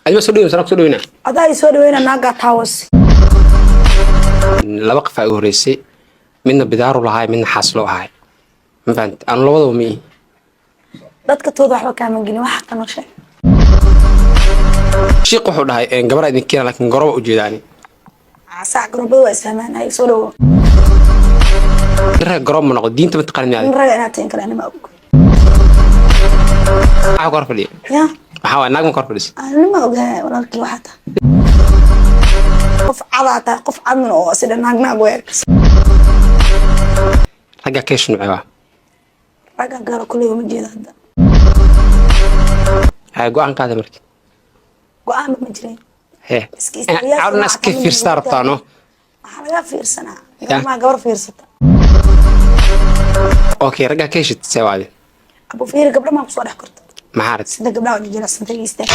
Adima soo dhaweyna, soo dhaweyna. Adaa i soo dhaweyna, naagaa taawas. Laba qof aa igu horreysay, midna bidaaru lahaay, midna xaaslo ahaay. Ma fahamtid? Anu labadaba ma ihi. Dadka tooda waxba kaama gelin, waxa ka noo sheeg. Shiiq wuxuu dhahay gabar idin keena, laakiin goroba ujeedaani. Sax, garobada waa isfahmaan. Hay, soo dhawo. Raga garoob ma noqdo, diinta ma taqaanin. In raga inaad tahin kale anima og. Maxaa kor fadhiya? Ya? Maxaa waay? Naag ma kor fadhisa? Anima ogahay, walaalkii. Waxaa tahay qof cadaa tahay, qof cadna oo sida naag naag u eg. Ragga keesh nuuce waa? Ragga galo kuley uma jeeda hadda. Hay, go-aan qaada marka. Go-aanba ma jirin. Hee. Iska istaagyaasha. Cawdna iska fiirsataa rabtaa, no? Waxaa laga fiirsanaa gabarmaa gabar fiirsata. Okay, ragga keeshid see waade? Abu, fiiri, gabdha maa kusoo dhex korta. Maxaa rabtid? Sida gabdhaha u jijilacsantay, istaag.